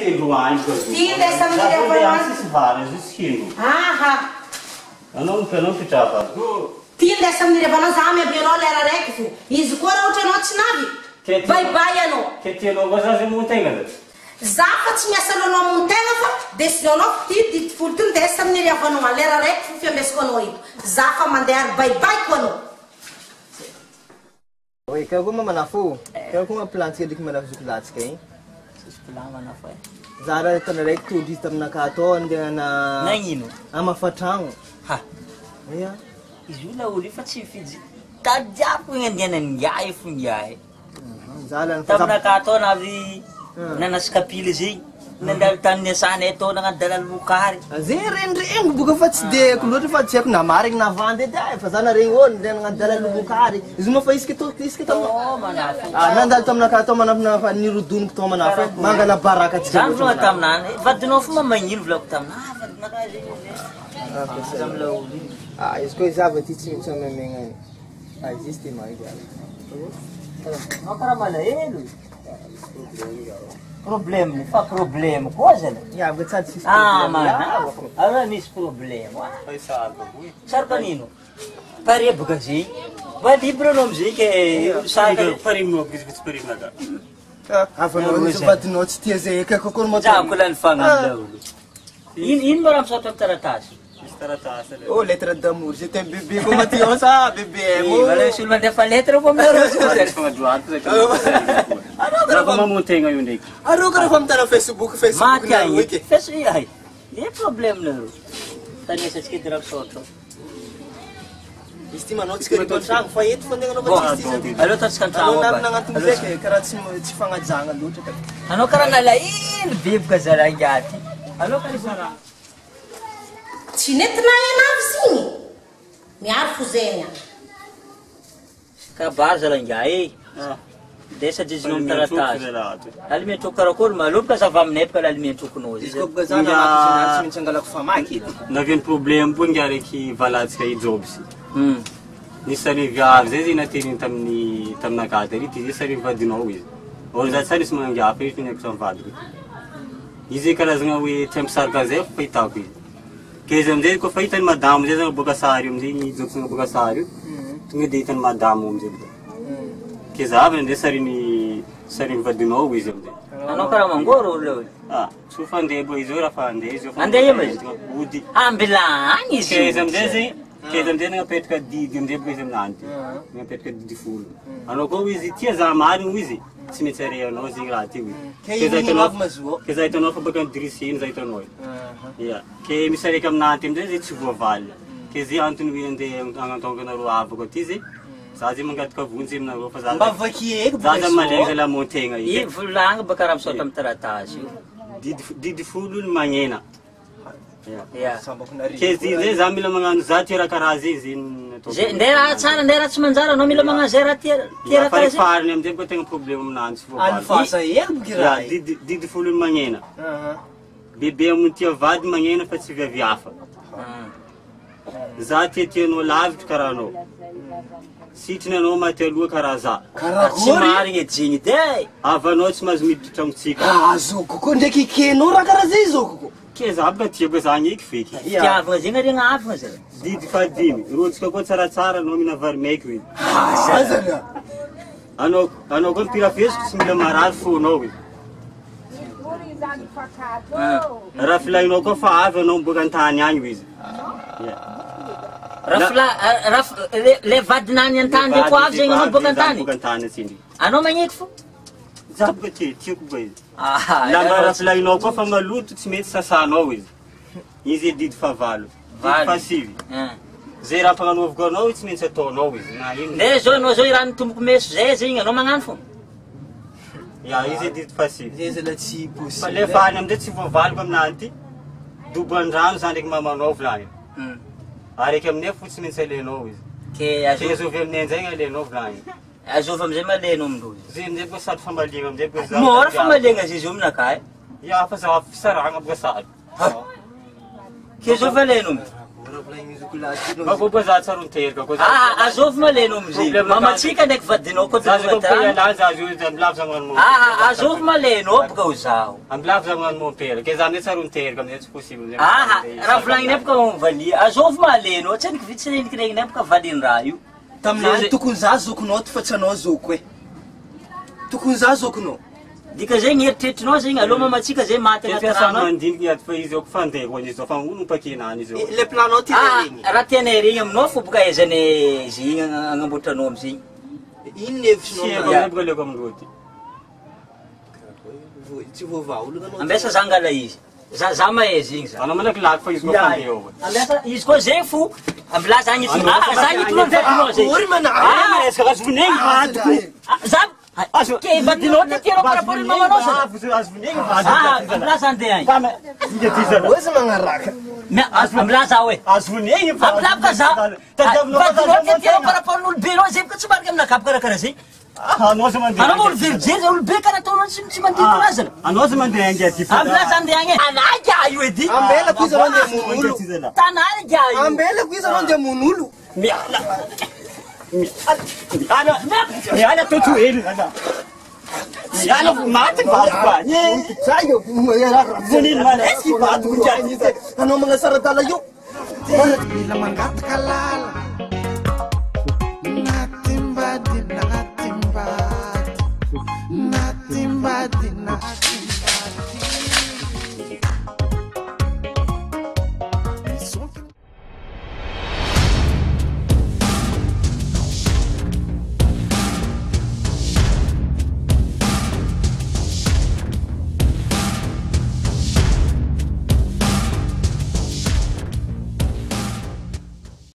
tsy hendro agny koa zo. Ty ndesa Za amin'ny vao andeha revanao. any tsisy vary izy io tsy hendro. Aha. Anao anao mipitrava. Ty ndesa amin'ny revanao za miamby anao lera raiky fo. Izy koa raha ohatra anao tsy navy. Ke- Bye bye anao. Ke tianao koa za zay montegna za. Za fa tsy miasa anao montegna fa décision-nao ty didy folo ty ndesa amin'ny revanao any lera raiky fo fiambesiko anao eto. Za fa mandeha ary bye bye koa anao. Oe, karakory ma manafo? Karakory ma plan-tsika ndraiky manafo zokilatsika igny? Tsisy plan manafo e. Za raha tana raiky tondro izy taminakahy atao andeha na Nagnino? hamafa tragno. Ha. Ia. Izy io laolo io fa tsy mifidy. Tadiaviko igny andehanany ngiahy fo ngiahy. Za lany fa za Taminakahy tao navy Hmm. nanasy kapila zegny. Nandalo tany niasanay tao nagnano dalalo mokary. Zay rendregny boka fa tsy de haiko loatra fa tsy haiko na marigny na vandy edy ai fa za naregny ô nandeha nagnano dalalo mokary. Izy moa fa isaka to isaka tam Oh manafo. Ah, nandalo taminakahy tao manafo na fa nirodoniko tao manafo e. Mangala baraka atsika Zany loatra volagna manafo. taminany. Vadinao fo ma magnino volako taminany. Ah vadinakahy zegny izy. Ah, Za milaolo io. Ah, izy koa izy avy aty tsy tsy amemegna io. Ah, izy izy ty mahay galy. Anao karaha malahelo. Problème fa problème koa zany. Ya, mba tsary tsisy Ah problème. manafo. Alors misy problème. ah. Fa isaroka koa e. Saroka nino? Pare boka zegny. Mba libre anao amizay ke saka. Parimnao izy fa tsy parimnaka. Avanao izy vadinao tsy tia zay kakokory ma Za koa lany fagnano daholo. Ino ino mba raha misaotra amin'ny taratasy? Misy taratasy ale. Oh, lettre d'amour, je t'aime bébé, comment tu en ça, bébé? Eh, Mba misy olo mandefa lettre fo aminareo zao zany. Fagnadroato za. Arô Za fa mamontegna io ndraiky. Arô karaha fa mitana Facebook, Facebook Maty nareo agny. eky. Feso ay. Le problème nareo. Tanesantsika edy raha misaotra. Izy ty manao tsika rito an-tragno fa eto fa andeha Bon, anaova tsisy ty. aleo ataontsika an-tragno Anao ao navy ba. nagnantony zay ke karaha tsy tsy fagnajagna loatra ka. Anao karaha nalahelo be boka zalahy ngiahy ty. Anao karaha zaraha. Tsy nentina enavy zigny. Miaro fo zegny. Kabary zalahy ngiahy e. Desa jezinao amin'ny taratasy. Lalimentroko karakory maloboka za avy aminay boka lalimentrokonao Izy zay. koa boka za namaky izy tsy maintsy angalako famaky edy. Naviany problème koa ngia raiky valatsika i Jobs. Hmm. Nisy sary viavy zay zay nateriny tamin'ny taminakahy tary ty zay sary vadinao izy. Or za tsy nisy manangia fa izy niaiko samy vadiko. Izy zay karazagna hoe tia misarika an'izay fa fahitako izy. Ke izy amizay koa fa hitany madamo zay zany boaka sary io amizay ny Jobs boaka sary io. Tonga de hitany madamo amizay boka. Ke za avy andeha sariny sariny vadinao izy amizay. Anao karaha mangoro olo io. Ah, so fa andeha bo izy io raha fa andeha izy io fa Andeha io ma izy? Ody. Ambila agny izy Ke izy io. amizay zay, ke izy amizay nagnapetraka didy amizay boka izy aminany ty. Nagnapetraka didy folo. Anao koa izy tia za marigny izy, tsy maintsy arehanao zegny raha ty izy. Ke ino ino avy mazoa? Ke za hitanao fa baka nidirisiny za hitanao io. Ia. Ke misy araiky aminany ty amizay zay tsy voavaly. Ke zay antony hoe andeha agnantonga anareo avako aty zay. Za zay mangataka vonjy aminareo fa za Mba vaky eky za boka za malemy izy. zay la montegna I io. volagna baka raha misaotra amin'ny taratasy io. Didy didy folo ny magnena. Ia. Ia. Sambako nare. Ke zay zay za mila magnano za ty raha karaha zay zay ny ataoko. Zay ndeha raha tsara ndeha raha tsy manjara anao mila magnano zay raha tia tia Ya, raha fa karaha zay. fariny amizay boka tegna problème aminany tsy voavaly. Alifasa eky boka Ya, raha. io. didy didy folo ny magnena. Aha. Bebe amontia vady magnena fa tsy viavy hafa. Hmm. Za tiatianao lavitra karaha anao. Sitriny anao maty aloha karaha za. Tsy Karakory? marigny edy zegny edy e. Avanao tsy mahazo miditra tragnotsika. Ah, zokiko koa ndraiky ekenao raha karaha zay zokiko. Ke za boka tiako za agneky feky. Fitiavagna zegny ary agnavagna zay. Didy fahadimy, roantsika koa tsaratsara anao mihina vary maiky hoe. Ah, zany. Anao anao koa mpirafesiko tsy mila marary fonao hoe. Raha filahinao koa fa avy anao miboaka an-tany agny hoe izy. Ya. Raha fila raha le le vadinany an-tany ndraiky ho avy zegny anao boaka an-tany. Boaka an-tany atsindry. Anao magneky fo. Za boka tia tiako boka izy. Ah, Lamba raha filahinao koa fa maloto tsy mety sasanao izy. Izy didy fahavalo. Didy Valo. fahasivy. Ah. Zay raha ampagnanoviko anao tsy maintsy ataonao izy. Na ino. Ndeha zao anao zao i raha nitomboko meso zay zegny anao magnano fo. Ya izy didy fahasivy. Zay zala tsy Fa possible. le farany amizay tsy voavaliko aminany ty. Dobo an-drano zany ndraiky mamanao volany. Hmm. Araiky aminay fo tsy maintsy alenao izy. Ke Ke azo azovy aminay anzay alenao volany. azovy amizay malenao amindrozy. Zay amizay boka sady famaliagna amizay boka za. Mora famaliagna zay zao aminakahy. Ya fa za fisaragna boka sady. Ke zao valenao. Raha volagny izy ko lahy. Fa koa za tsara niteraka koa. Ah, azovy ma lenao amizay. Problème Mamatsika ndraiky vadinao koa Za tonga koa tany. ialahy za io ambilavo za magnano Ah, azovy ma lenao boka ho zaho. Ambilavo za magnano mompera. Ke za amizay tsara niteraka amizay tsy possible. amizay. Ah, raha volagninay boka mvalia. Azovy ma lenao, tsy haiko vitsy reniky regninay boka valiny raha io. Taminany tokony za zokinao ty fa tsy anao zoko e. Tokony za zokinao. Dika zegny eritreritrinao zegny aloha mamatsika zay maty Ke anaty fiasa rano. mandiniky ady fa izy eo ko fandeha koa izy fa olo pakenany izy eo. Le planao ty Ah, regny. raha tianay regny aminao fo boka aizanay zegny agnamboatranao amizegny. Ino ny hevitrinao Tsy haiko aminany? amizay boka aleoko amindreo ty. Tsy voavaha olona anao. Ambesa za angala izy. Za za mahay zegny za. Anao malaky laky fa izy koa fandeha eo. Ambesa izy koa zegny fo ambilà za agny Anao ah za agny tolony vadinao zegny. Ory mana. Ah, Resaka azo vonegny vadiko. Ah, za Azo- ke vadinao ty tianao par rapport ny mamanao za. Azo vonegny Ah, vadiko. ambilà za andeha agny. Inga ty zala. Oe za magnaraka. Ambilà za hoe. Azo vonegny Ambilà boka za. Tadiavinao Vadinao ty tianao par rapport n'olo be anao zegny boka tsy marika aminakahy karakaraha zegny. Anao za mandeha. Anao olo verijery olo be karaha ataonao tsy tsy mandinika anazy la. Anao za mandeha angy aty. Ambilà za andeha agny. Anah gars io edy. Ambelako izy anao andeha hamono olo. Tanà gars io. Ambelako izy anao andeha hamono olo. Miala. Miala. Miala toto hely zala. Miala vo maty vadiko any. Sayo. Voniny mana eski vadiko ndraiky. Anao magnasaradala io. Mila mangataka lala.